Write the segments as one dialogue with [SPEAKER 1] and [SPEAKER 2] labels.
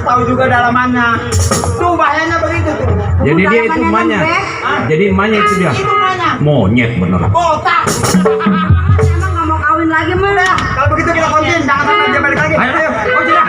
[SPEAKER 1] tahu juga dalamannya. Tuh bahayanya begitu tuh.
[SPEAKER 2] Jadi dia itu emaknya. Jadi emaknya itu dia.
[SPEAKER 1] Itu emaknya.
[SPEAKER 2] Monyet bener.
[SPEAKER 1] Botak.
[SPEAKER 3] Emang nggak mau kawin lagi mah?
[SPEAKER 1] Kalau begitu kita kontin, jangan sampai dia balik lagi. Ayo, oh sudah.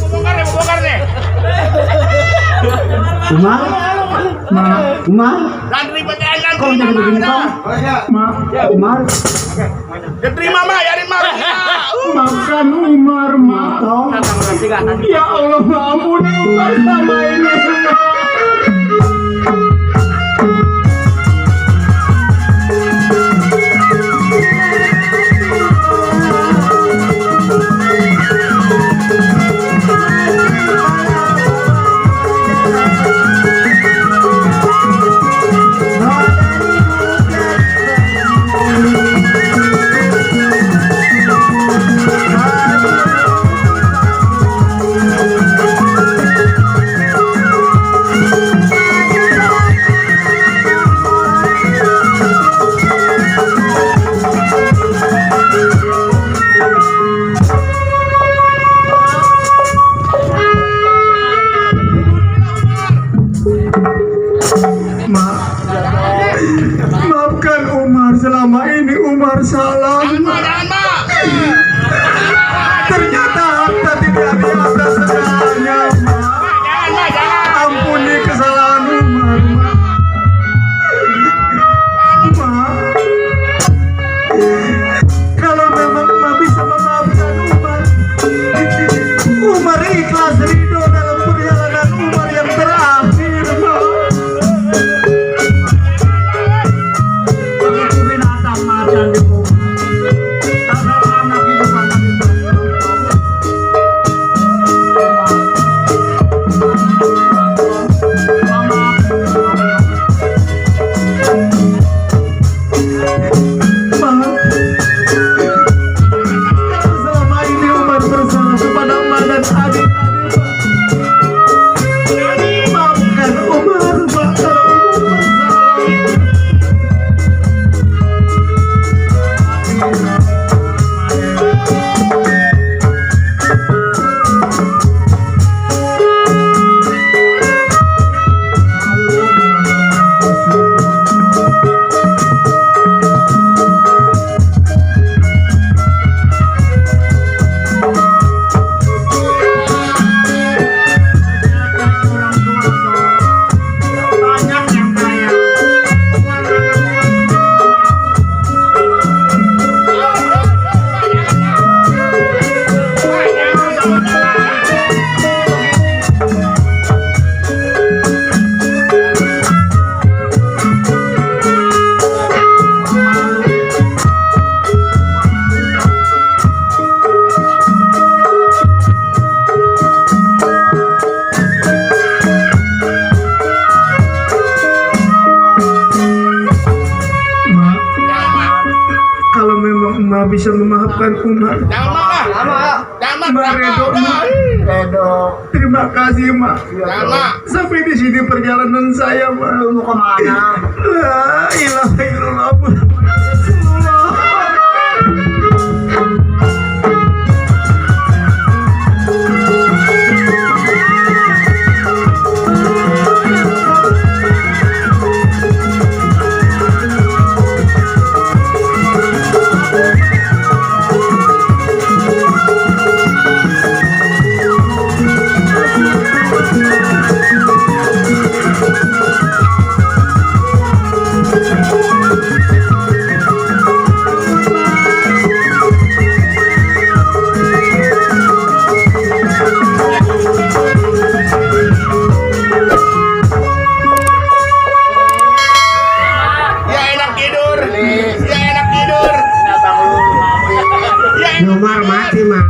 [SPEAKER 4] Bongkar nih.
[SPEAKER 1] Umar, Umar,
[SPEAKER 4] Landri pakai landri.
[SPEAKER 1] kau jadi begini kau? Umar,
[SPEAKER 4] Diterima mah, yarin mah.
[SPEAKER 1] maafkan Umar, kau. Ya Allah, ampuni Umar sama ini. Maafkan Umar, selama ini Umar salah.
[SPEAKER 4] Jangan mah.
[SPEAKER 1] Ternyata harta tidak di atas segalanya, Ma.
[SPEAKER 4] Jangan.
[SPEAKER 1] Ampuni kesalahan Umar, Ma. Kalau memang Ma bisa memaafkan Umar, Umar ikhlas ridho dalam perjalanan Umar yang terakhir, Ma. Begitu binatang macan di rumah. Karena anak itu sangat selama ini Umar bersalah kepada Ma dan adik-adik. Maafkan Umar, Ma, kalau Umar banyak yang kaya. Kalau memang Ma bisa memaafkan Umar,
[SPEAKER 4] Jangan
[SPEAKER 1] Ma redo, Ma. Terima kasih, Ma. Sampai di sini perjalanan saya, Ma. Mau kemana? La ilaha illallah Muhammad Rasulullah.
[SPEAKER 4] Ya enak tidur. Ya enak tidur.
[SPEAKER 1] Umar mati, Ma.